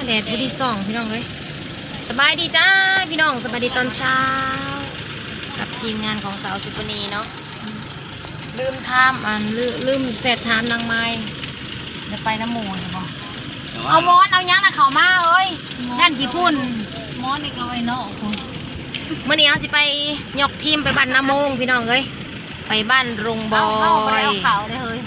ແດດຜູ້ທີ່ສອງ ພີ່ນ້ອງເອີຍ. ສະບາຍດີຈ້າພີ່ນ້ອງ, ສະບາຍດີຕອນເຊົ້າ ກັບທີມງານຂອງສາວສຸປະນີເນາະ. ລືມຖາມ ອັນ ລືມ ລືມແຊັດຖາມນາງໄມ້ ໄດ້ໄປນຳໝູ່ຢູ່ບໍ່? ເອົາໝອນເອົາຫຍັງນະເຂົ້າມາເອີຍ ຢ້ານຂີ້ຝຸ່ນ. ໝອນນີ້ກໍໄວ້ນອກພຸ້ນ. ມື້ນີ້ເຮົາຊິໄປຍົກທີມໄປບ້ານນາໂມງ ພີ່ນ້ອງເອີຍ, ໄປບ້ານດົງບອຍ. ເອົາ ເຮົາບໍ່ໄດ້ເອົາເຂົ້າເດ້ເຮີ້ຍ.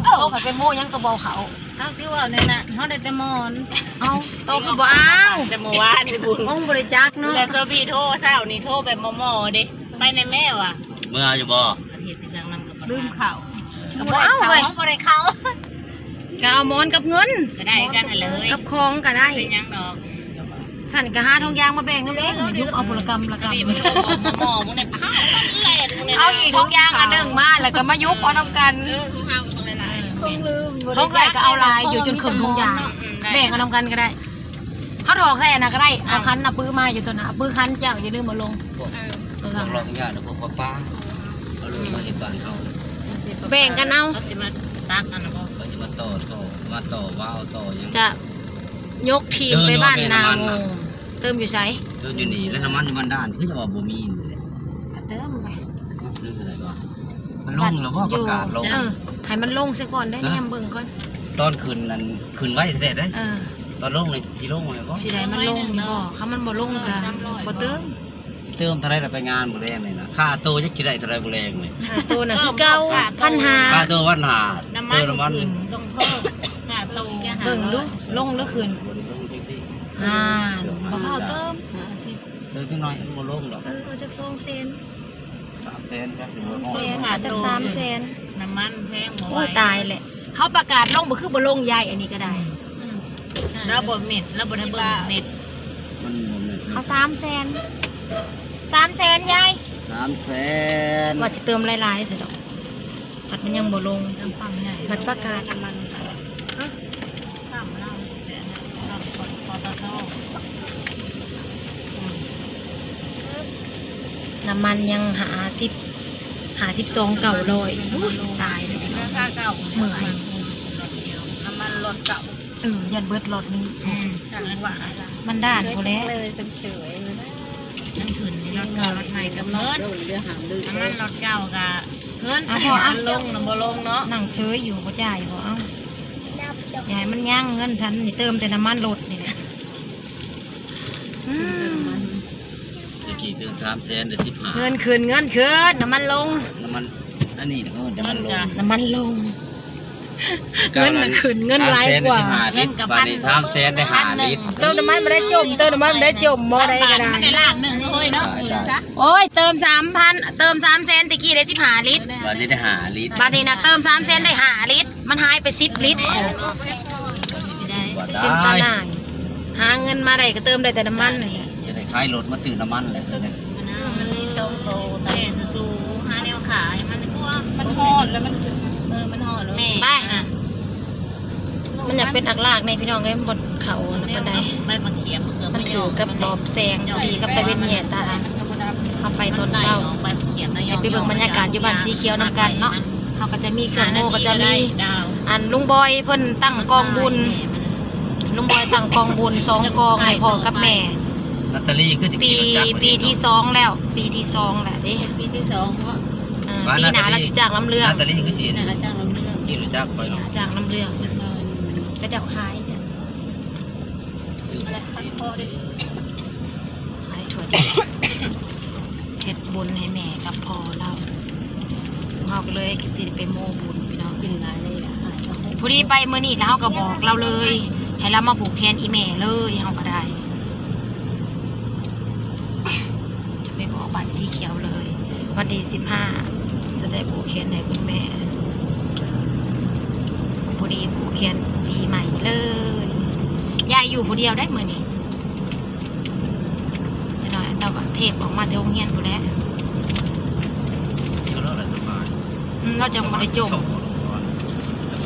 ເອົ້າ ເອົາ ເຂົາໄປໂມ້ຫຍັງກໍບໍ່ເອົາເຂົ້າ. ເຮົາຊິເວົ້າແນວນັ້ນ ເຮົາໄດ້ແຕ່ໝອນ. ເອົ້າ ໂຕຄືບໍ່ເອົາ ແຕ່ມື້ວານນີ້ພຸ້ນ. ຄົງບໍ່ໄດ້ຈັກເນາະ. ແລ້ວໂຊບີໂທເຊົ້ານີ້ ໂທແບບໝໍໆເດ້ ໄປແດ່ແມ່ວ່າ. ເມືອຢູ່ບໍ່? ເຮັດໄປສັ່ງນຳກັບ ລືມເຂົ້າ. ກໍບໍ່ເອົາເວີ້ຍ ບໍ່ໄດ້ເຂົ້າ. ກໍເອົາໝອນກັບເງິນ ກໍໄດ້ກັນຫັ້ນເລີຍ ກັບຂອງກໍໄດ້ ເປັນຫຍັງດອກ. ຊັ້ນກໍຫາຖົງຢາງມາແບ່ງນຳແດ່ ຍຸບເອົາຜູ້ລະກຳລະກຳ. ເອົາອີກຖົງຢາງອັນໜຶ່ງມາ ແລ້ວກໍມາຍຸບເອົານຳກັນ. ເອີ ຂອງເຮົາກໍຕ້ອງຫຼາຍໆ ຂອງເອື້ອຍກໍເອົາຫຼາຍຢູ່ ຈົນເຄິ່ງຖົງຢາງ. ອືມ ໄດ້ ແບ່ງເອົານຳກັນກໍໄດ້. ເຮົາຖອກໃສ່ອັນນັ້ນກໍໄດ້. ເອົາ ເອົາຂັນນະປືມາຢູ່ຕົວໜ້າ ປືຂັນເຈົ້າ ຢ່າລືມເອົາລົງ. ເອີ ເອົາລົງ ຢ່ານະ ພວກປ້າໆ ເອົາລົງມາເຮັດບ້ານເຮົາ. ແບ່ງກັນເອົາ. ເຂົາຊິມາຕັກອັນນັ້ນບໍ່? ເຂົາຊິມາຕໍ່ທໍ່ ມາຕໍ່ວາວຕໍ່ຫຍັງ. ຈະຍົກທີມໄປບ້ານນາໂມງ. ເຕີມຢູ່ໃສ? ເຕີມຢູ່ນີ້. ແລ້ວນ້ຳມັນຢູ່ບ້ານດ່ານ ຄືຈະວ່າບໍ່ມີນີ້ແຫຼະ. ກໍເຕີມໄປ. ມັນລົງແລ້ວບໍ່? ປະກາດລົງ. ເອີ ໃຫ້ມັນລົງຊະກ່ອນເດ້. ແນມເບິ່ງກ່ອນ. ຕອນຂຶ້ນນັ້ນຂຶ້ນໄວແທ້ເດ້. ເອີ ຕອນລົງນີ້ຊິລົງແລ້ວບໍ່? ຊິໄດ້ມັນລົງນີ້ບໍ່? ຄັນມັນບໍ່ລົງກໍບໍ່ເຕີມ. ຊິເຕີມເທົ່າໃດລະໄປງານມື້ແລງນີ້ນະ? ຄ່າໂຕຈັກຊິໄດ້ເທົ່າໃດມື້ແລງນີ້? ຄ່າໂຕນະຄືເກົ່າ ພັນຫ້າ. ຄ່າໂຕພັນຫ້າ. ນ້ຳມັນຂຶ້ນ ຕ້ອງເພີ່ມຄ່າໂຕ. ເບິ່ງດູ ລົງຫຼືຂຶ້ນ? ອ່າ ບໍ່ເຂົ້າເຕີມ. ເຕີມຈັກໜ້ອຍ ມັນບໍ່ລົງດອກ. ເອີ ເອົາຈັກສອງແສນ ສາມແສນ ຈັກຊິບໍ່ຮອດ ເອົາຈັກສາມແສນ. ນ້ຳມັນແພງບໍ່ໄຫວ. ໂອ້ຍ ຕາຍແຫຼະ. ເຂົາປະກາດລົງບໍ່ ຄືບໍ່ລົງ ຍາຍ ອັນນີ້ກໍໄດ້. ອືມ ລາວບໍ່ແມ່ນ ລາວບໍ່ໄດ້ເບິ່ງເນັດ. ມັນບໍ່ແມ່ນ ເອົາສາມແສນ ສາມແສນ ຍາຍ ສາມແສນ. ວ່າຊິເຕີມຫຼາຍໆ ຊິດອກ ພັດມັນຍັງບໍ່ລົງ. ເຕີມປ້ຳໃຫຍ່ ພັດປະກາດນ້ຳມັນ. ນ້ຳມັນຍັງຫ້າສິບ ຫ້າສິບສອງ ເກົ້າຮ້ອຍ. ໂອ້ຍ ຕາຍແລ້ວ ເມື່ອຍ. ນ້ຳມັນລົດເກົ່າ. ເອີ ຢ້ານເບິດລັອດນີ້. ອືມ ມັນດ້ານພຸ້ນແຫຼະ. ມັນຂຶ້ນນີ້ ລັອດເກົ່າລັອດໃໝ່ກໍເໝິດ. ນ້ຳມັນລັອດເກົ່າກໍຂຶ້ນ ມັນລົງນະບໍ່ລົງເນາະ. ນັ່ງເຊີຍຢູ່ ບໍ່ຈ່າຍບໍ່ເອົາ. ຢ່າໃຫ້ມັນຍັງ ເງິນສັນນີ້ເຕີມແຕ່ນ້ຳມັນລົດນີ້ແຫຼະ. ອືມ ຕະກີ້ເຕີມສາມແສນ ໄດ້ສິບຫ້າ. ເງິນຂຶ້ນ ເງິນຂຶ້ນ ນ້ຳມັນລົງ. ນ້ຳມັນ ອັນນີ້ນະ ນ້ຳມັນລົງ ນ້ຳມັນລົງ. ເງິນນະຂຶ້ນ ເງິນຫຼາຍກວ່າ. ສາມແສນໄດ້ສິບຫ້າລິດ ບາດນີ້ສາມແສນໄດ້ຫ້າລິດ. ເຕີມນ້ຳມັນບໍ່ໄດ້ຈົ່ມ ເຕີມນ້ຳມັນບໍ່ໄດ້ຈົ່ມ ບໍ່ໄດ້ກໍໄດ້. ມັນໄດ້ລ້ານໜຶ່ງເຮີ້ຍເນາະ. ໂອ້ຍ ເຕີມສາມພັນ ເຕີມສາມແສນ ຕະກີ້ໄດ້ສິບຫ້າລິດ. ບາດນີ້ໄດ້ຫ້າລິດ. ບາດນີ້ນະ ເຕີມສາມແສນໄດ້ຫ້າລິດ ມັນຫາຍໄປສິບລິດ. ເປັນຕາໜ່າຍ. ຫາເງິນມາໄດ້ກໍເຕີມໄດ້ແຕ່ນ້ຳມັນນີ້ແຫຼະ. ຈະໄດ້ຂາຍລົດມາຊື້ນ້ຳມັນແຫຼະ. ມັນມີສອງໂຕ ແຕ່ສູ້ໆ ຫາແນວຂາຍມັນກວ່າ. ມັນຮອດແລ້ວມັນຂຶ້ນ. ເອີ ມັນຮອດແລ້ວ. ໄປ ມັນຢາກເປັນອັກລາກແດ່ພີ່ນ້ອງເອີຍ. ມັນບໍ່ເຂົ້າອັນນັ້ນປານໃດ. ໃບໝາກຂຽມ ມັນຖືກກັບຕອບແສງ ສະຫວີກັບຕາເວັນແຍງຕາ. ເຮົາໄປຕອນເຊົ້າ ໃຫ້ໄປເບິ່ງບັນຍາກາດຢູ່ບ້ານສີຂຽວນຳກັນເນາະ. ເຮົາກໍຈະມີເຄື່ອງໂມ້ ກໍຈະມີ ອັນ ລຸງບອຍເພິ່ນຕັ້ງກອງບຸນ. ລຸງບອຍຕັ້ງກອງບຸນສອງກອງໃຫ້ພໍ່ກັບແມ່. ນາຕາລີຄືຊິຂີ່ລົດຈັກ ປີທີສອງແລ້ວ ປີທີສອງແລ້ວເດ້. ເປັນປີທີສອງເນາະ. ເອີ ປີໜ້າລາວຊິຈ້າງລຳເລື່ອງ. ນາຕາລີຄືຊິ ໜ້າຈ້າງລຳເລື່ອງ. ຂີ່ລົດຈັກໄປເນາະ. ຈ້າງລຳເລື່ອງ. ເຂົາເຈົ້າຂາຍ ຂາຍຖ້ວຍ ເຮັດບຸນໃຫ້ແມ່ກັບພໍ່ລາວ. ຊຸມເຮົາກໍເລີຍຊິໄປໂມ້ບຸນພີ່ນ້ອງ. ກິນຫຼາຍເລີຍ ພໍດີໄປມື້ນີ້ແລ້ວເຮົາກໍບອກລາວເລີຍ ໃຫ້ລາວມາຜູກແຂນອີ່ແມ່ເລີຍ. ເຮົາກໍໄດ້ ໄປບອກບ້ານສີຂຽວເລີຍ ວັນທີສິບຫ້າ ຈະໄດ້ຜູກແຂນໃຫ້ຄຸນແມ່. ພໍດີຜູກແຂນປີໃໝ່ເລີຍ. ຍາຍຢູ່ຜູ້ດຽວໄດ້ມື້ນີ້. ຈັກໜ້ອຍຕາບັກເທບອອກມາແຕ່ໂຮງຮຽນພຸ້ນແຫຼະ. ຢູ່ແລ້ວລະສະບາຍ. ອືມ ລາວຈັ່ງບໍ່ໄດ້ຈົ່ມ. ສອ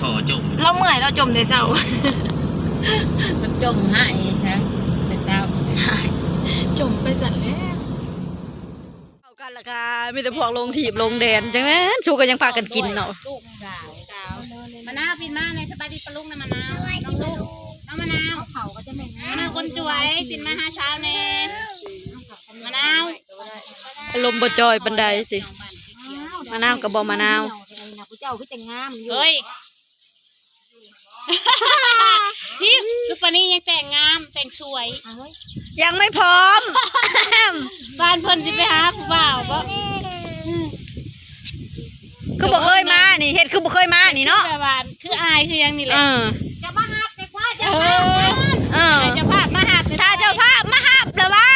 ຈົ່ມ. ລາວເມື່ອຍ ລາວຈົ່ມແຕ່ເຊົ້າ. ມັນຈົ່ມຫາຍແທ້ແຕ່ເຊົ້າ. ຈົ່ມໄປຊັ້ນແຫຼະ. ເຂົ້າກັນລະກະມີແຕ່ພວກລົງທີບລົງແດນ ຈັ່ງແມ່ນ ຊູກໍຍັງພາກັນກິນເນາະ. ມະນາວ ມະນາວ ປິ່ນມາແດ່. ສະບາຍດີປ້າລຸງນະ ມະນາວ. ນ້ອງລຸງ. ມະນາວ ເຂົາກໍຈະແມ່ນ ມະນາວຄົນສວຍ ປິ່ນມາຫາສາວແດ່ ມະນາວ ອາລົມບໍ່ຈ່ອຍປານໃດຕິ ມະນາວກໍບໍ່ມະນາວ ຜູ້ເຈົ້າຄືຈັ່ງງາມຢູ່ ເຮີ້ຍ ນີ້ ສຸປານີຍັງແຕ່ງງາມ ແຕ່ງສວຍ ຍັງໄມ່ພ້ອມ ບ້ານເພິ່ນຊິໄປຫາຜູ້ບ່າວບໍ່? ຄືບໍ່ເຄີຍມານີ້ ເຮັດຄືບໍ່ເຄີຍມານີ້ເນາະ ແບບວ່າຄືອາຍຄືຫຍັງນີ້ແຫຼະ ເອີ ຈະມາຮັບແຕ່ກວ່າເຈົ້າພາບ ເອີ ເຈົ້າພາບມາຮັບ ຖ້າເຈົ້າພາບມາຮັບລະວ່າ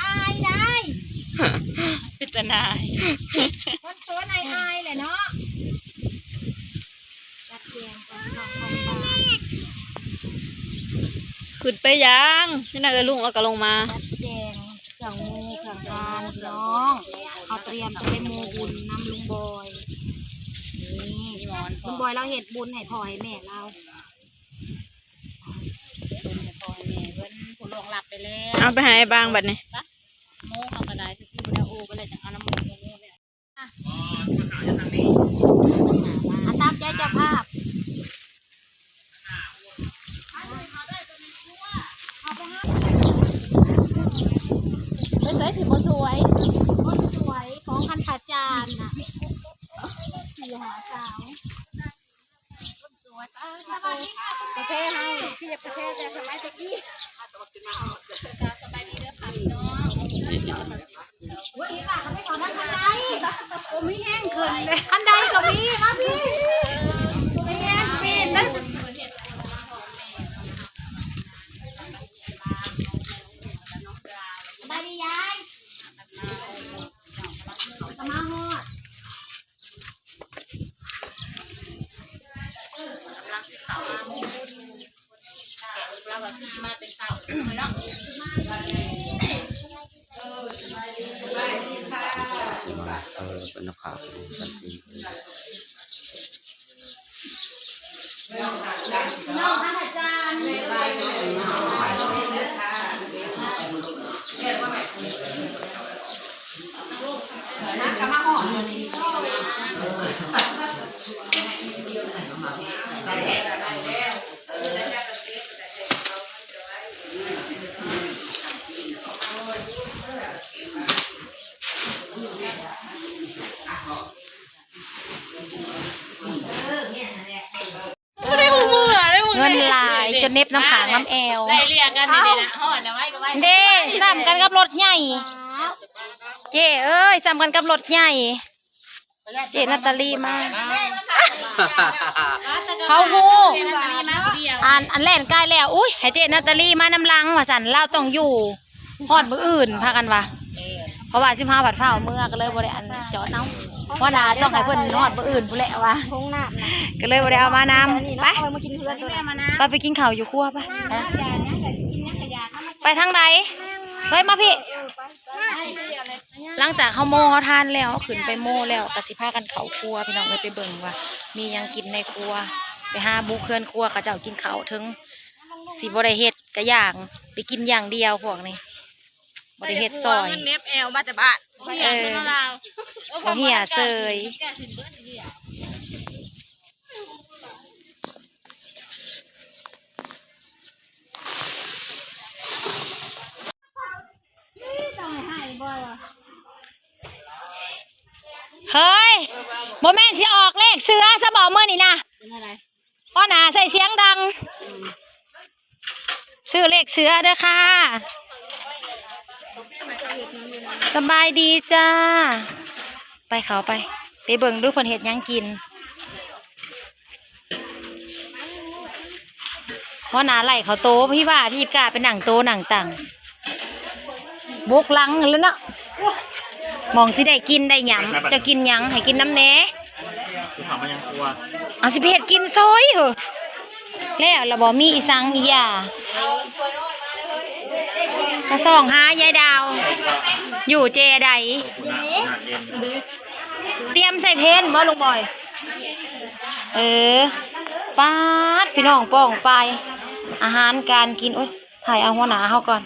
ອາຍໄດ໋ ເປັນຕານາຍ ຄົນໂຕນາຍອາຍແຫຼະເນາະ. ຂຶ້ນໄປຫຍັງ? ນີ້ນະ ເອື້ອຍລຸງເອົາກະລົງມາ ຈັດແຈງເຄື່ອງໝູ່ເຄື່ອງທານພີ່ນ້ອງ ເຮົາຕຽມຈະໄປໝູ່ບຸນນຳລຸງບອຍ ນີ້ ລຸງບອຍລາວເຮັດບຸນໃຫ້ພໍ່ໃຫ້ແມ່ລາວ ບຸນໃຫ້ພໍ່ໃຫ້ແມ່ເພິ່ນ ຜູ້ລ່ວງລັບໄປແລ້ວ ເອົາໄປໃຫ້ອ້າຍບາງບັດນີ້ ໝູ່ເຮົາກໍໄດ້ ຄືບໍ່ໄດ້ໂອໄປເລີຍ ຈັ່ງເອົານຳໝູ່ ອັນຕາມໃຈເຈົ້າພາບ ໄປໃສຊິບໍ່ສວຍ ຄົນສວຍຂອງຄັນຂາຈານນະ ສີ່ຫ້າສາວ ປະເທດເຮົາ ທີ່ປະເທດແຕ່ສະໄໝແຕ່ກີ້ ສະບາຍດີເດີ ໂອ້ຍ ອີ່ຫຼ້າກໍໄປຂໍທາງຄັນໄດ ບໍ່ມີແຮງຂຶ້ນເດ້ ຄັນໄດກໍມີ ມາພີ້ ມີແຮງປີນເດ້ ສະບາຍດີຍາຍ ກໍມາຮອດ ເອີ ເພິ່ນພາໄປເງິນຫຼາຍຈົນເໜັບນ້ຳຂາງນ້ຳແອວ ໄດ້ເລຍກັນນີ້ນະ ຮອດນະ ໄວ້ກໍໄວ້ ເດ້ ຊ້ຳກັນກັບລົດໃຫຍ່ ເຈ້ເອີຍ ຊ້ຳກັນກັບລົດໃຫຍ່ ເຈ້ນາຕາລີມາ ເຂົາຮູ້ ອັນ ອັນແລ່ນກາຍແລ້ວ ອຸ້ຍ ໃຫ້ເຈ້ນາຕາລີມານຳຫຼັງວ່າຊັ້ນ ລາວຕ້ອງຢູ່ ຮອດມື້ອື່ນພາກັນວ່າ ເພາະວ່າຊິມາພັດຟ້າວເມືອ ກໍເລີຍບໍ່ໄດ້ອັນຈອດເອົາ ຫົວໜ້າຕ້ອງໃຫ້ເພິ່ນຮອດມື້ອື່ນພຸ້ນແຫຼະວ່າ ໂຮງນ້ຳນະ ກໍເລີຍບໍ່ໄດ້ເອົາມານຳ ໄປ ເອົາໄວ້ມາກິນເຮືອນໂຕນະ ໄປ ໄປກິນເຂົ້າຢູ່ຄົວໄປ ໄປທາງໃດ ເຮີ້ຍ ມາພີ້ ຫຼັງຈາກເຮົາໂມເຮົາທານແລ້ວ ເຮົາຂຶ້ນໄປໂມແລ້ວ ກໍຊິພາກັນເຂົ້າຄົວ ພີ່ນ້ອງເອີຍ ໄປເບິ່ງວ່າມີຫຍັງກິນໃນຄົວ ໄປຫາບຸກເຮືອນຄົວເຂົາເຈົ້າກິນເຂົ້າ ເຖິງຊິບໍ່ໄດ້ເຮັດ ກະຢ່າງ ໄປກິນຢ່າງດຽວພວກນີ້ ບໍ່ໄດ້ເຮັດຊ່ອຍ ເງິນເໜັບແອວມາແຕ່ບ້ານ ເອີ ບໍ່ເຫື່ອເຊີຍ ເຮີ້ຍ ບໍ່ແມ່ນຊິອອກເລກເສືອຊະບໍມື້ນີ້ນະ? ເປັນຈັ່ງໃດ? ພໍ່ໜ້າໃສ່ສຽງດັງ ຊື້ເລກເສືອເດີຄ່ະ ສະບາຍດີຈ້າ ໄປເຂົ້າໄປ ໄປເບິ່ງດູເພິ່ນເຮັດຫຍັງກິນ ຫົວໜ້າໄລ່ເຂົ້າໂຕ ພີ່ວ່າ ພີ່ກາໄປນັ່ງໂຕນັ່ງຕັ່ງ ບຸກຫຼັງແລ້ວເນາະ ໝ່ອງຊິໄດ້ກິນໄດ້ຫຍັງ ເຈົ້າກິນຫຍັງ ໃຫ້ກິນນຳແດ່ ຊິເຂົ້າມາຍັງຄົວ ເອົາ ຊິໄປເຮັດກິນຊອຍເຮີ ແລ້ວລະບໍ່ ມີອີ່ສັງອີ່ຢ່າ ມາສ່ອງຫາຍາຍດາວ ຢູ່ເຈໃດ ຕຽມໃສ່ເພນບໍ່ ລຸງບອຍ? ເອີ ປາດ ພີ່ນ້ອງ ປ້ອງປາຍ ອາຫານການກິນ ໂອ້ຍ ຖ່າຍເອົາຫົວໜ້າເຮົາກ່ອນ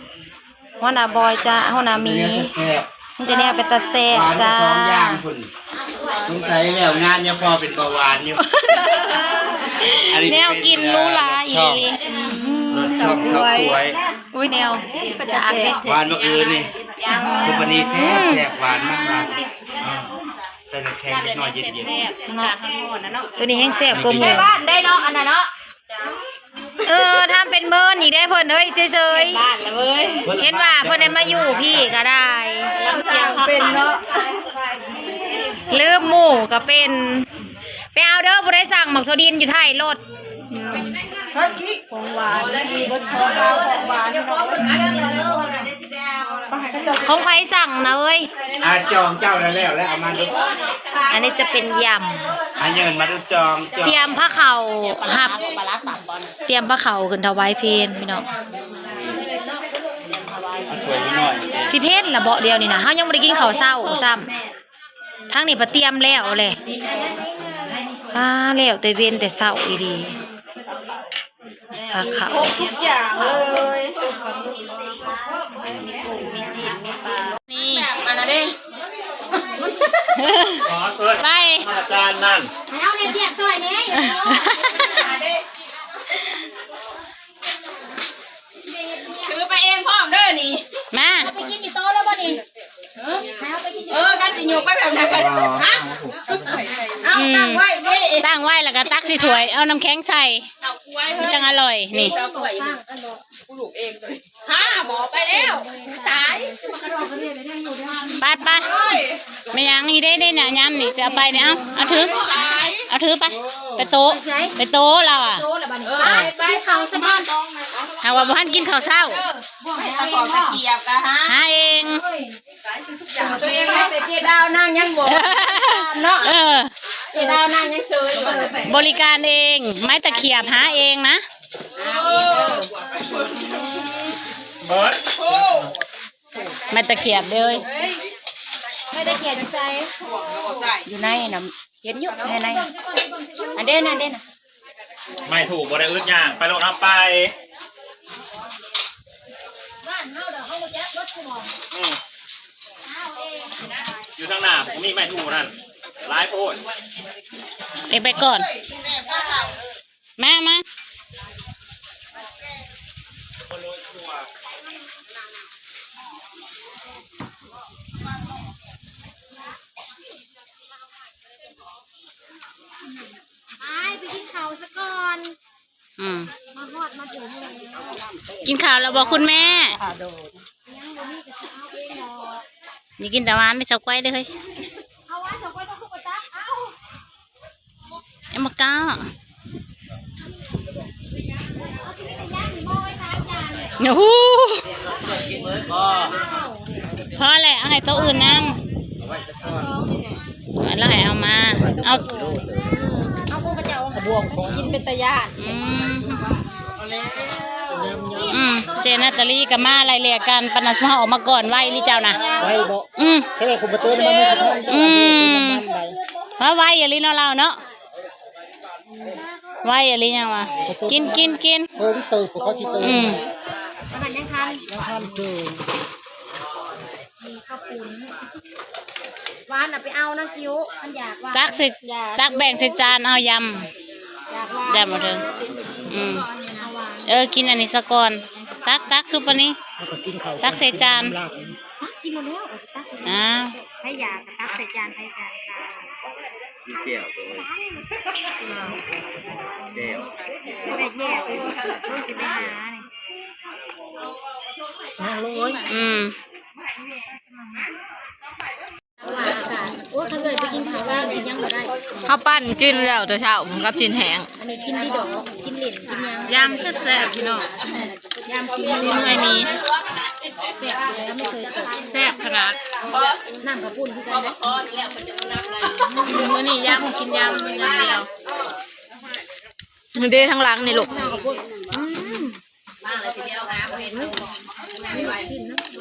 ຫົວໜ້າບອຍຈ້າ ຫົວໜ້າໝີ ມີແນວແຊບໆ ມີແຕ່ແນວເປັນຕາແຊບຈ້າ ຫວານໄປສອງຢ່າງພຸ້ນ ສົງໄສແລ້ວງານຍາພໍ່ເປັນເບົາຫວານຢູ່ ອັນນີ້ ແນວກິນຫຼູຫຼາ ຊ່ອງ ອືມ ລົດຊ່ອງເຊົາກ້ວຍ ໂອ້ຍ ແນວ ເປັນຕາແຊບ ຫວານບັກອື່ນນີ້ ຊຸປະນີແຊບ ອືມ ແຊບ ຫວານມັນໆ ເອີ ໃສ່ນ້ຳແຂງເລັກນ້ອຍເຢັນໆ ເນາະ ໂຕນີ້ແຮງແຊບກວ່າໝູ່ ໃນບ້ານໄດ້ເນາະ ອັນນັ້ນເນາະ. ເອີ ທຳເປັນເມີນອີກເດ້ເພິ່ນເອີຍ ເຊີຍໆ ບ້ານລະເວີຍ ເຫັນວ່າເພິ່ນໄດ້ມາຢູ່ພີ້ກໍໄດ້ ເປັນເນາະ ລືມໝູ່ກໍເປັນ ໄປເອົາເດີ ຜູ້ໃດສັ່ງໝາກຖົ່ວດິນຢູ່ທ້າຍລົດ ອືມ ຂອງຫວານ ມີເບິດຂອງຄາວຂອງຫວານ ຂອງໃຜສັ່ງນະເອີຍ? ອາ ຈອງເຈົ້າແລ້ວ ແລ້ວເອົາມາດູ. ອັນນີ້ຈະເປັນຢຳ ອາ ເຢີນມາດູ ຈອງ ຈອງ ຕຽມພາເຂົ້າຮັບ ຕຽມພາເຂົ້າຂຶ້ນຖວາຍເພນພີ່ນ້ອງ. ເອົາຖ້ວຍນ້ອຍ ຊິເພນລະເບາະ ດຽວນີ້ນະ ເຮົາຍັງບໍ່ໄດ້ກິນເຂົ້າເຊົ້າຊ້ຳ. ທາງນີ້ປະຕຽມແລ້ວແຫຼະ ປາ ແລ້ວແຕ່ເວັນແຕ່ເຊົ້າອີ່ຫຼີ. ພາເຂົ້າ ຄົບທຸກຢ່າງເລີຍ ນີ້ ອັນນັ້ນເດ້ ອໍ ເອີຍ ໄປ ອາຈານນັ້ນ ໃຫ້ເຮົາເຮັດວຽກຊ່ອຍແດ່. ຖືໄປເອງພ້ອມເດີນີ້ ມາ ເອົາໄປກິນຢູ່ໂຕະແລ້ວບໍ່ນີ້? ເອີ ກັນຊິຍົກໄປແບບນັ້ນ ຮະ ເອົາ ອືມ ຕັ້ງໄວ້ເດ້ ຕັ້ງໄວ້ແລ້ວກໍຕັກໃສ່ຖ້ວຍ ເອົານ້ຳແຂງໃສ່ ມັນຈັ່ງອະລ່ອຍນີ້ ຫາໝໍໄປແລ້ວ ຕາຍ ໄປໆ ແມ່ນຫຍັງນີ້ເດ້ ເດ້ນະ ຍາມນີ້ຊິເອົາໄປນີ້ ເອົາ ເອົາຖື ເອົາຖືໄປ ໄປໂຕະ ໄປໂຕະລາວອະ ເອີ ໄປ ໄປເຂົ້າສະບາຍ ຫາກວ່າບໍ່ທັນກິນເຂົ້າເຊົ້າ ເອີ ຕະຂອງຕະຂຽບກະຫາ ຫາເອງ ຕົວເອງໃຫ້ແຕ່ເຈດາວນາງຍັງບໍ່ເນາະ ເອີ ເຈດາວນາງຍັງເຊີຍຢູ່ ບໍລິການເອງ ໄມ້ຕະຂຽບຫາເອງນະ ເບິດ ໄມ້ຕະຂຽບເດີ ໄມ້ຕະຂຽບຢູ່ໃສ? ຢູ່ໃນນະ ເຫັນຢູ່ໃນ ອັນເດ້ ນັ້ນເດ້ ໄມ້ຖູກບໍ່ໄດ້ອຶດຫຍັງ ໄປໂລດ ເອົາໄປ ອືມ ຢູ່ທາງໜ້າບໍ່ມີໄມ້ຖູກນັ້ນ ຫຼາຍໂພດ ເອງໄປກ່ອນ ມາ ມາ ໄປ ໄປກິນເຂົ້າຊະກ່ອນ ອືມ ມາຮອດມາເຖິງແລ້ວ ກິນເຂົ້າແລ້ວບໍ່ຄຸນແມ່? ຍັງບໍ່ມີ ກໍຊິເອົາເອງດອກ ຢ່າກິນແຕ່ຫວານເດີ ເຊົາກ້ວຍເດີເຮີ້ຍ ເອົາຫວານ ເຊົາກ້ວຍ ເອົາຄືບໍ່ຕັກ ເອົາ ເອັມບໍ່ກ້າ ໂອ້ໂຫ ພໍແຫຼະ ເອົາໃຫ້ໂຕະອື່ນນຳ ແລ້ວໃຫ້ເອົາມາ ເອົາ ເອົາພວກເຂົາເຈົ້າກິນເປັນຕາຢ້ານ ອືມ ອືມ ເຈນາຕາລີກໍມາໄລ່ເລ່ຍກັນ ປານນັ້ນເຮົາອອກມາກ່ອນໄວອີ່ຫຼີເຈົ້ານະ ໄວບໍ່? ອືມ ແຕ່ວ່າຄົນບໍ່ເຕີມມັນມີກະທະ ອືມ ວ່າໄວອີ່ຫຼີເນາະລາວເນາະ ໄວອີ່ຫຼີຫຍັງວະ ກິນ ກິນ ກິນ ເອີ ມັນເຕີບ ເຂົາຊິເຕີມ ອືມ ອັນນັ້ນຍັງທັນ ຍັງທັນຄື ມີເຂົ້າປຸ້ນ ຫວານນະໄປເອົານາງກິ້ວ ຄັນຢາກຫວານ ຕັກໃສ່ ຢາກ ຕັກແບ່ງໃສ່ຈານ ເອົາຢຳ ຢາກຫວານ ຢຳເອົາເດີ ອືມ ເອົາຫວານ ເອີ ກິນອັນນີ້ສາກ່ອນ ຕັກ ຕັກຊຸບອັນນີ້ ຕັກໃສ່ຈານ ຕັກກິນໝົດແລ້ວ ກໍຊິຕັກ ອ້າວ ໃຜຢາກກໍຕັກໃສ່ຈານ ໃຜຢາກ ແຈ່ວ ແຈ່ວ ບໍ່ໄດ້ແຈ່ວ ຊິໄປຫານີ້ ນັ່ງລົງເອີຍ ອືມ ໂອ້ຍ ຄັນເອື້ອຍໄປກິນເຂົ້າວ່າກິນຫຍັງບໍ່ໄດ້ ເຮົາປັ່ນກິນແລ້ວແຕ່ເຊົ້າກັບຊີ້ນແຫ້ງ ອັນນີ້ກິນດີດອກ ກິນເຫຼັ້ນ ກິນຫຍັງ ຢຳແຊບໆ ພີ່ນ້ອງ ຢຳສີມືເອື້ອຍມີ ແຊບເລີຍ ບໍ່ເຄີຍກິນ ແຊບຂະໜາດ ນ້ຳເຂົ້າປຸ້ນຄືກັນເດ້ ມື້ນີ້ຢຳ ກິນຢຳ ຢຳດຽວ ນີ້ເດ້ທາງຫຼັງນີ້ລູກ ອືມ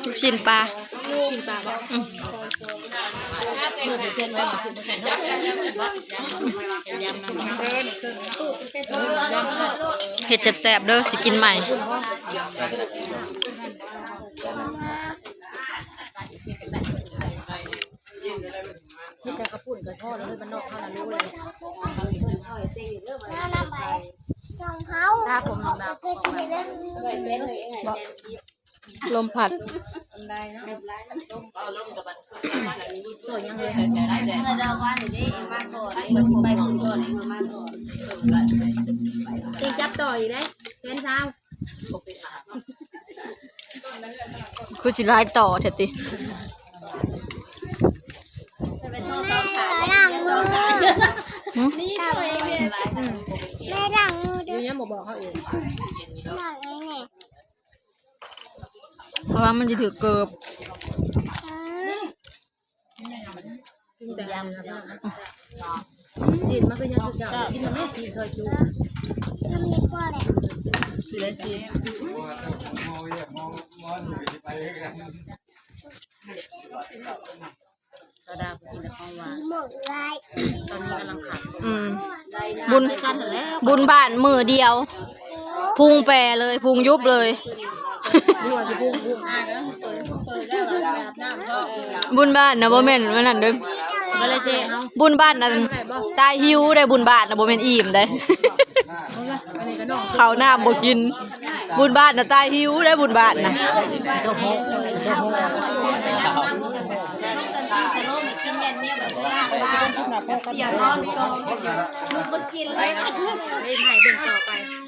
ລູກຊີ້ນປາ ລູກຊີ້ນປາບໍ່? ອືມ ເຮັດແຊບໆເດີ ຊິກິນໃໝ່ ມີແຕ່ເຂົ້າປຸ້ນກໍພໍແລ້ວເຮີ້ຍ ບ້ານນອກເຮົານະ ຮູ້ແລ້ວ ຂອງເຮົາ າຜົມດຳໆ ລົມພັດ ໂຕຍັງເລີຍ ເມື່ອດາວານນີ້ເດ້ ເອັມມາກ່ອນ ເອັມວ່າຊິໄປພຸ້ນກ່ອນ ເອັມມາກ່ອນ ເອັງຈັບຕໍ່ອີກເດ້ ແສນຊາວ ຄືຊິຫຼາຍຕໍ່ແທ້ຕິ ໄປໂທສອງຂາ ໄປລ້າງມື ນີ້ໂທເອງເດ້ ອືມ ໄປລ້າງມືເດີ ຍັງບໍ່ບອກເຮົາອີກ ລ້າງນີ້ ເພາະວ່າມັນຊິຖືກເກີບ ອືມ ກິນແຕ່ອັນນັ້ນນະ ຊີ້ນມັນກໍຍັງຄືເກົ່າ ກິນແລ້ວແມ່ຊີ້ນຊອຍຈຸ ທຳເລັບກໍແຫຼະ ຊິໄດ້ຊີ້ນ ກໍໄດ້ກິນແຕ່ຂອງຫວານ ໝົດຫຼາຍ ຕອນນີ້ກຳລັງຂັບ ອືມ ບຸນ ກັນຫັ້ນແຫຼະ ບຸນບ້ານມື້ດຽວ ພຸ່ງແປເລີຍ ພຸ່ງຍຸບເລີຍ ບຸນບ້ານນະ ບໍ່ແມ່ນອັນນັ້ນເດີ ບຸນບ້ານນັ້ນຕາຍຫິວໄດ໋ ບຸນບ້ານນະ ບໍ່ແມ່ນອີ່ມໄດ໋ ເຂົ້ານ້ຳບໍ່ກິນ ບຸນບ້ານນະ ຕາຍຫິວໄດ໋ ບຸນບ້ານນະ ເສຍນອນກ່ອນ ລຸກມາກິນເລີຍ ໄດ້ຖ່າຍເບິ່ງຕໍ່ໄປ.